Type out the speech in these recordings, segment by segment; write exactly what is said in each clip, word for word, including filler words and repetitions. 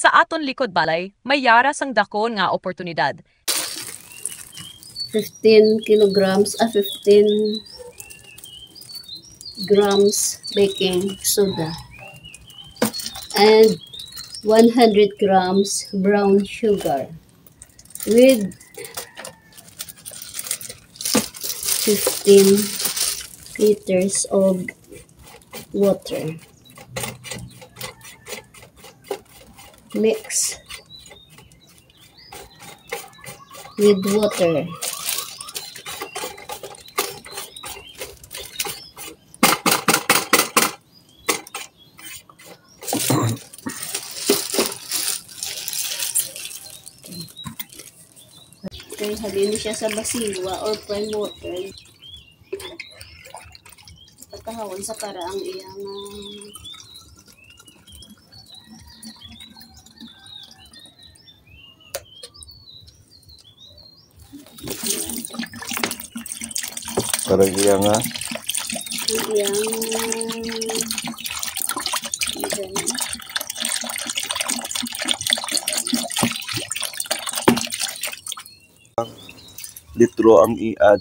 Sa aton likod balay, may yara sang dakon nga oportunidad. Fifteen kilograms, ah, fifteen grams baking soda, and one hundred grams brown sugar, with fifteen liters of water. Mix with water. Okay, halin siya sa basiwa or prime water. Patahawon sa para ang iyang, ah, Para iya nga. Ang iyang, litro ang i-add.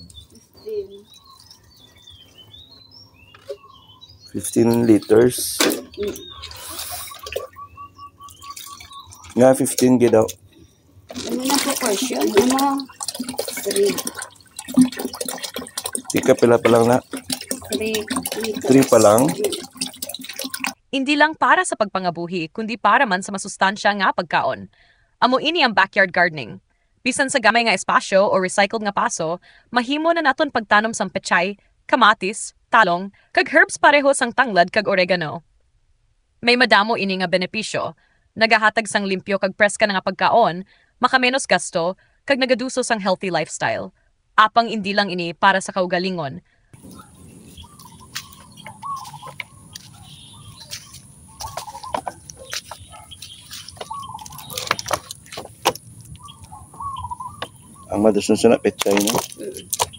Fifteen liters. Mm. Nga fifteen gid daw. Ano na proportion? Ano? Three. Tika, pila pa lang na? Three liters. Three pa lang? Mm. Indi lang para sa pagpangabuhi, kundi para man sa masustansya nga pagkaon. Amo ini ang backyard gardening. Bisan sa gamay nga espasyo o recycled nga paso, mahimo na naton pagtanom sang pechay, kamatis, talong, kag herbs pareho sang tanglad kag oregano. May madamo ini nga benepisyo. Nagahatag sang limpyo kag preska nga pagkaon, makamenos gasto, kag nagaduso sang healthy lifestyle. Apang indi lang ini para sa kaugalingon. Ang madason sa na pechay, no?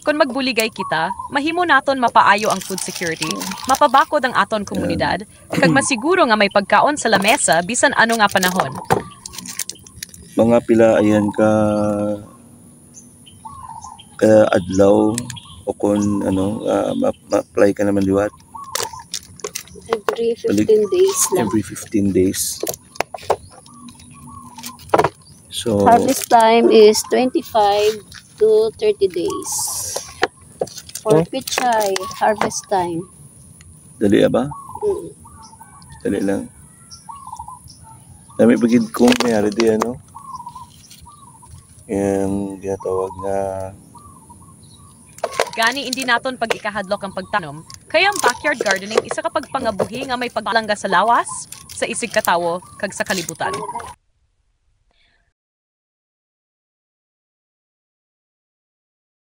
Kon magbuligay kita, mahimo naton mapaayo ang food security, mapabakod ang aton komunidad, kag masiguro nga may pagkaon sa lamesa bisan ano nga panahon. Mga pila ayan ka, ka adlaw o kon ano, ah, ma-, ma-apply ka naman liwat? Every Balik-, fifteen days lang. Every fifteen days. So, harvest time is twenty-five to thirty days. For, oh, pechay, harvest time. Dali ba? Mm. Dali lang. Dami pa gid kung may ari di, ano? Yung ginatawag nga Gani, indi naton pag-ikahadlok ang pagtanom, kay ang backyard gardening isa ka pagpangabuhi nga may pagpalangga sa lawas, sa isigkatawo, kag sa kalibutan.